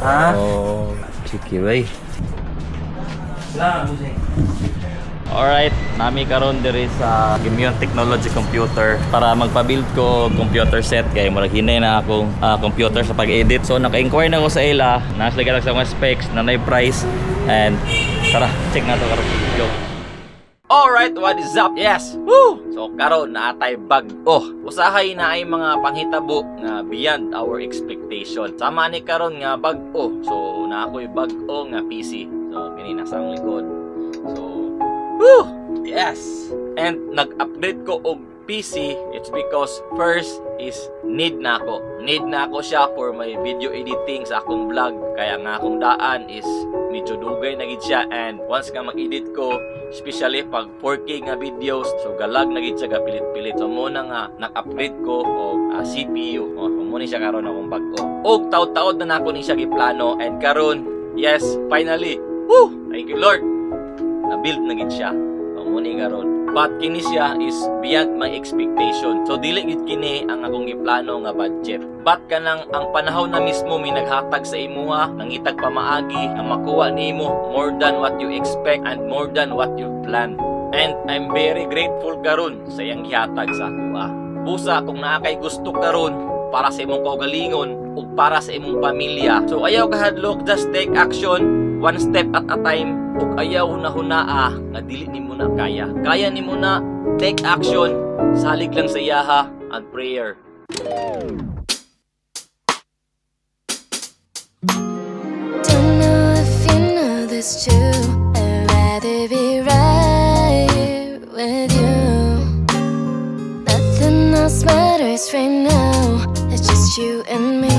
Ha? Oh, cheeky way. Wala, busing. Alright, naa mi karon diri sa Gimion Technology Computer para magpa-build ko og computer set kay murag hinay na akong computer sa pag-edit. So naka-inquire na ko sa ila, naa sila sa mga specs, naa nay price and tara, check na to karon. Go. Alright, what is up? Yes! Woo! So karon naa tay bag-o. Usahay naay mga panghitabo nga beyond our expectation. Sama ni karon nga bag-o. So naa ko'y bag-o nga PC. So kini nasa akong likod. So woo! Yes! And nag-upgrade ko og PC, it's because first is need na ako. Need na ako siya for my video editing sa akong vlog. Kaya nga akong daan is medyo dugay na gid siya and once nga mag-edit ko, especially pag 4K nga videos, so galag na gid siya, gapilit-pilit. So mao na nga nag-upgrade ko og CPU. Oh, so mao ni siya karon akong bag-o. Og taud-taud na nako ni siya giplano and karon, yes, finally. Woo! Thank you, Lord, na-build na gid siya. So, mao ni karon. But kini siya is beyond my expectation. So dili gid kini ang akong giplano nga budget. But kanang ang panahon na mismo may naghatag sa imuha, nangitag pamaagi nga makuha nimo more than what you expect and more than what you plan. And I'm very grateful karon sa iyang gihatag sa akoa. Busa kung naa kay gusto karon para sa imong kaugalingon ug para sa imong pamilya. So ayaw kahadlok, just take action one step at a time ug ayaw hunahunaa nga dili nimo na kaya. Kaya nimo na, take action, salig lang sa iyaha and prayer. Don't know if you know this too. I'd rather be right here with you. Nothing else matters right now. It's just you and me.